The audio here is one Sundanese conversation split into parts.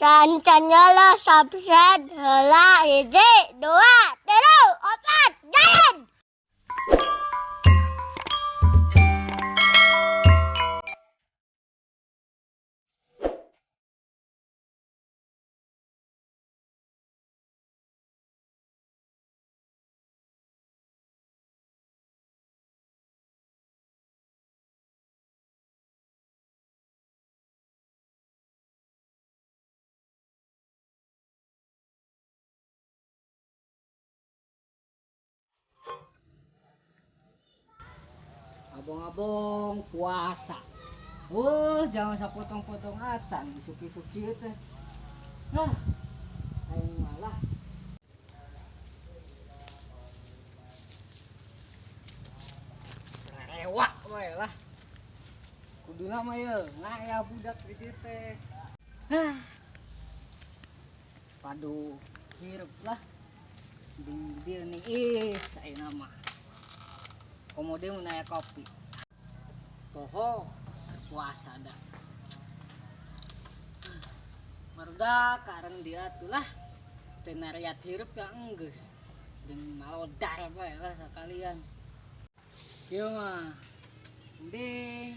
Sancanyala subscribe heula, hiji, dua, tilu, opat, jalan. Abong-abong puasa. Jangan sapotong-potong acan disuki-suki teh. Nah, aing malah. Sarewak we lah. Kuduna mah ye ngaya budak di dieu teh. Hah. Padu hirup lah. Di dieu niis ayeuna mah. Komo deui mun aya kopi. Poho puasa da. Barudak kareng dia tuh lah. Teu nariat hirup ya enggeus. Jeung malodar bae lah sakalian. Ieu mah mending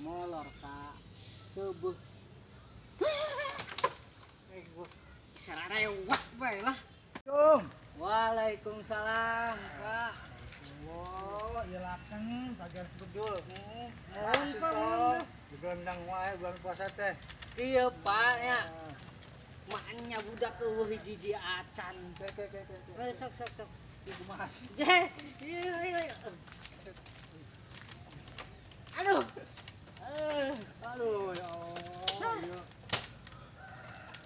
molor ka subuh. Sararewak bae lah. Assalamualaikum. Waalaikumsalam, Pak. Oh, iya lakeng pagar sebedul. Mohon, Pak, mohon. Bisa nendang wae bulan puasa teh. Iya, Pak, ya. Maknya budak eueuh hiji-hiji acan. Ke ke ke ke. Eh, sok sok sok. Ieu kumaha? Je, iya iya iya. Aduh. Eh, Aduh, ya Allah. Ieu.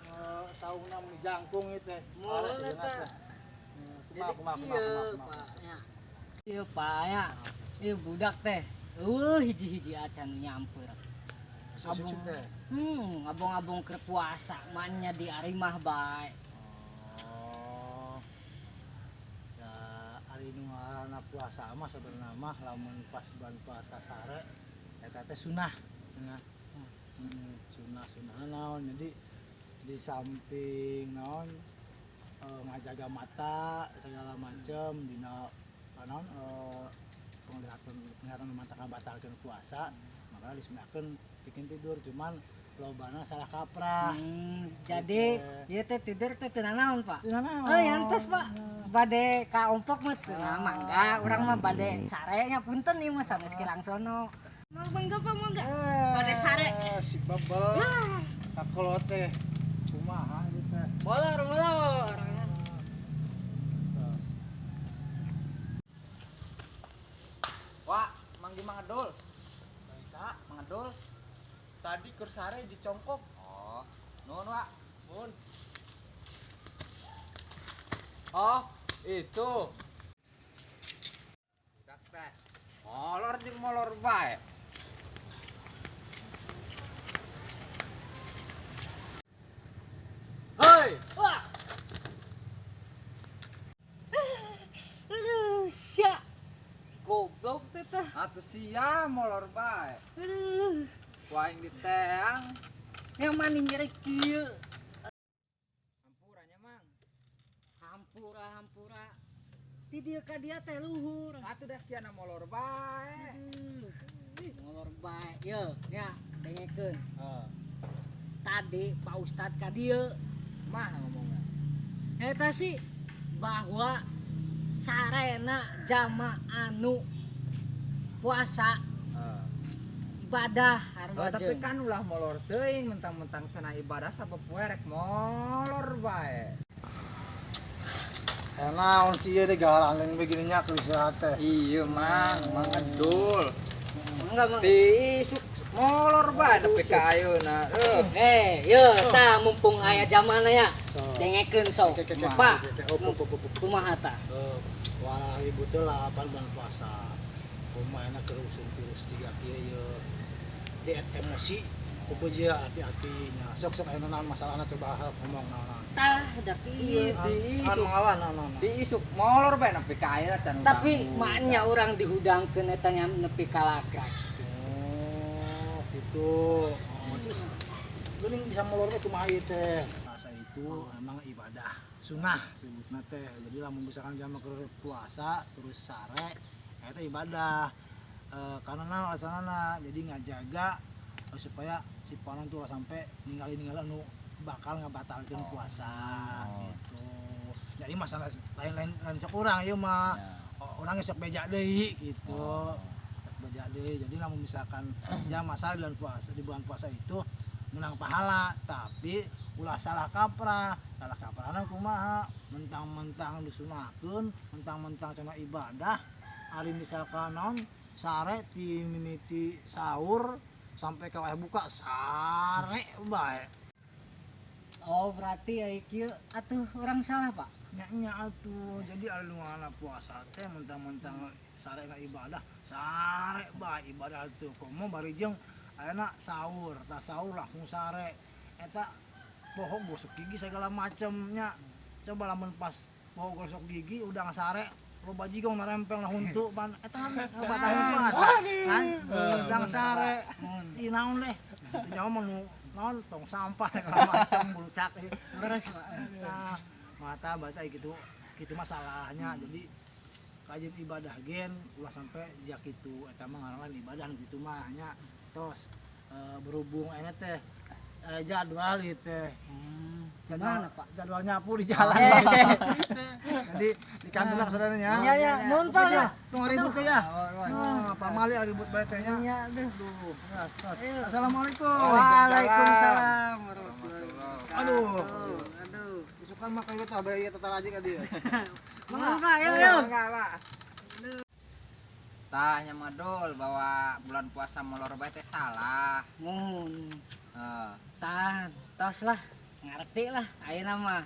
Eh, saungna mun jangkung ieu teh. Moal eta. Kumaha kumaha kumaha Iya, kumaha. Pak, ya. Iya, Pak, ya. Iya budak teh. Eueuh hiji-hiji acan nyamper. Susu teh. Abong-abong keur puasa manya di arimah bae. Oh. Ya ari nu ngaranna puasa mah sebenarnya mah lamun pas bulan puasa sare eta teh sunah. Nah. Sunah sunah naon, jadi di samping naon ngajaga mata segala macem dina naon penglihatan penglihatan mata kabatalkeun puasa, maka disunahkeun bikin tidur, cuman lobana salah kaprah. Jadi Gitu. ieu teh tidur teh teu nanaon, Pak? Teu nanaon. Oh, yantos, Pak. Bade ka ompok mah teu mangga, urang mah bade sare nya, punten ieu mah sanes kirang sono. Mangga, Pak, mangga. Bade sare. Si bebel. Kakolot teh. Kumaha ieu teh? Molor, molor. Terus. Wah, manggi mangedul. Bangsa, Mangedul. tadi keur sare dicongkok. Oh, nuhun, Wak. Mun. Oh, itu. Budak teh. Molor jeung molor bae. Hei, Wah. Aduh, sia. Goblok teh teh. Atuh sia molor bae. Aduh. Ku aing diteang. Yang mana nyeri kieu? Hampura nya, Mang. Hampura, hampura. Di dieu ka dia teh luhur. Atuh dah siana molor bae. Aduh, molor bae. Ye, nya dengekeun. Heeh. Tadi Pak Ustad ka dieu. Mah ngomongnya. Eta sih bahwa sarena jama anu puasa Heeh. ibadah Oh, tapi harwajeun. kan ulah molor teuing, mentang-mentang cenah ibadah sapopoe rek molor bae. Naon sih ieu deh garandeng begininya ke istirahat teh. Iya, Mang, mangedul. Enggak, Mang. Diisuk molor bae nepi ka ayeuna. Euh. Eh, ye, tah mumpung aya zamana ya. So. Dengekeun sok. Ke, ke, ke, Pak, ke, ke, ke. Op, op, op, op. kumaha tah? Eh, warna ribut teh lah pan bulan puasa. Kumaha keur usum virus tiga kieu ieu. Di emosi kupeje hati-hatinya. Sok sok aya naon masalahna, coba hal ngomong naon. Tah, da kieu. Iya, An diisuk. mengawan naon naon. Diisuk molor bae nepi ka ayeuna can. Tapi hudang. maknya orang dihudangkeun eta nya nepi ka lagrak. Oh, gitu. Oh, terus Geuning bisa molor teh kumaha ieu teh. Puasa itu emang ibadah sunnah sebutna teh. Jadi lamun misalkan jama keur puasa terus sare eta ibadah. Karena naon alasanana, jadi ngajaga supaya si panon tuh ulah sampai ninggalin-ninggalin anu bakal ngabatalkeun puasa gitu. Jadi masalah lain-lain lain sok urang ieu mah. Urang sok beja deui gitu. Beja deui. Jadi lamun misalkan jam masa bulan puasa, di bulan puasa itu menang pahala, tapi ulah salah kaprah. Salah kaprahna kumaha? Mentang-mentang disunahkeun, mentang-mentang cenah ibadah, ari misalkan naon sare ti mimiti sahur sampai ka wayah buka sare bae. Oh, berarti ai kieu atuh urang salah, Pak. Nya nya atuh. Jadi ari nu ngaranna puasa teh mentang-mentang sare na ibadah, sare bae ibadah tuh. Komo bari jeung ayeuna sahur, tah sahur langsung sare. Eta poho gosok gigi segala macemnya. Coba lamun pas poho gosok gigi udah sare, loba jigong narempel na huntu pan eta kan ngabatalkeun puasa kan, udang sare. Ih, naon deh teu nyaho mah nu naon, tong sampah segala macam, bulu cak. Terus, Pak. Nah, mata bahasa gitu gitu masalahnya. Jadi kajian ibadah gen ulah sampai jak itu, eta mah ngaranna ibadah nu kitu mah nya. Tos berhubung ini teh jadwal ieu teh. Jadwal. Gimana, Pak? Jadwal nyapu di jalan, jadi di kantor lah saudaranya. Iya ya, nuhun, Pak, ya. Tong ribut teh ya. Nah, pamali ribut bae teh nya. Iya, aduh. Aduh, ya, tos. Ayo. Assalamualaikum. Waalaikumsalam warahmatullahi wabarakatuh. Aduh. Aduh. Isukan mah kayak gitu, bari ieu tata aja ka dieu. Mangga, Pak, ayo, ayo. Enggak, Pak. Tah nya madul bahwa bulan puasa molor bae teh salah. Mun. Heeh. Tah, tos lah. Ngerti lah ayeuna mah.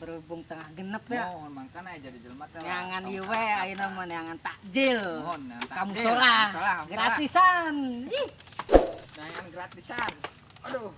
Berhubung tengah genep ya. Mohon mangkana jadi jelema teh. Neangan ieu we ayeuna mah, neangan takjil. Mohon neangan Ka takjil. musola. Musola, musola. Gratisan. Ih. Neangan gratisan. Aduh.